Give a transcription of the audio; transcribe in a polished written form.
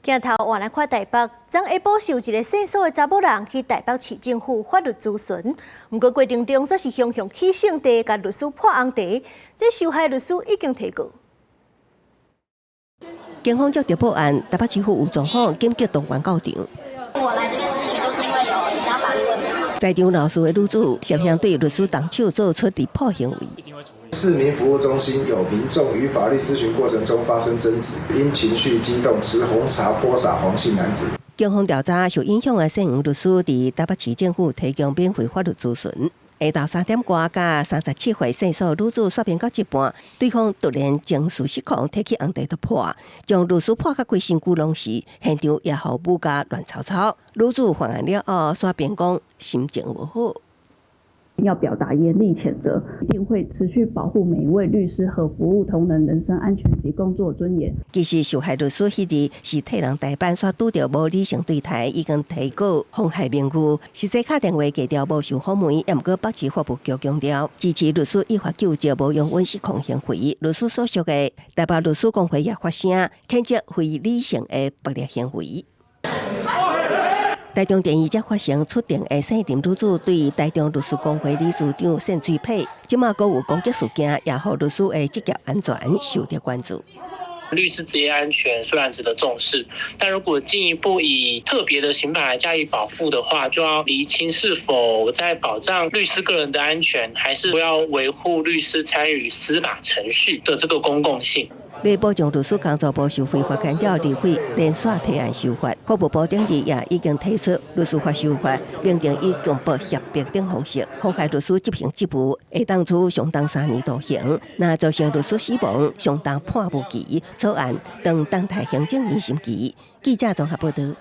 鏡頭換來看台北，昨下晡是有一個姓蘇的查某人去台北市政府法律諮詢，毋過過程中煞是雄雄起性地共律師潑紅茶，這受害律師已經提告。警方接到報案，台北市府有狀況，緊急動員到場。我來這邊諮詢，就是因為有其他法律問題。在場鬧事的女子涉嫌對律師動手做出離譜行為。市民服務中心有民眾於法律諮詢過程中發生爭執，因情緒激動持紅茶潑灑黃姓男子。警方調查受影響的姓黃律師，佇台北市政府提供免費法律諮詢。下晝3點外，佮37歲姓蘇女子說明到一半，對方突然情緒失控，提起紅茶就潑，將律師潑甲規身軀攏是，現場也予舞甲亂糟糟。女子犯案了後，煞辯講心情無好。要表達嚴厲譴責，一定會持續保護每一位律師和服務同仁人身安全及工作尊嚴。其實受害律師彼日是替人代班，煞拄著無理性對待，已經提告妨害名譽。實際敲電話過掉無受訪問，也毋過北市法務局強調支持律師依法救濟，無容忍失控行為。律師所屬的台北律師公會也發聲，譴責非理性的暴力行為。台中電視才發生出庭的姓林女子對台中律師公會理事長扇喙䫌，這馬閣有攻擊事件，也予律師的職業安全受到關注。律師職業安全雖然值得重視，但如果進一步以特別的刑法來加以保護的話，就要釐清是否在保障律師個人的安全，還是要維護律師參與司法程序的這個公共性。欲保障律師工作無受非法干擾，立委連續提案修法，法務部頂日也已經提出律師法修法，明定以強迫脅迫等方式妨害律師執行職務，會當處上重3年徒刑；若造成律師死亡，上重判無期。草案正等待行政院審議。記者綜合報道。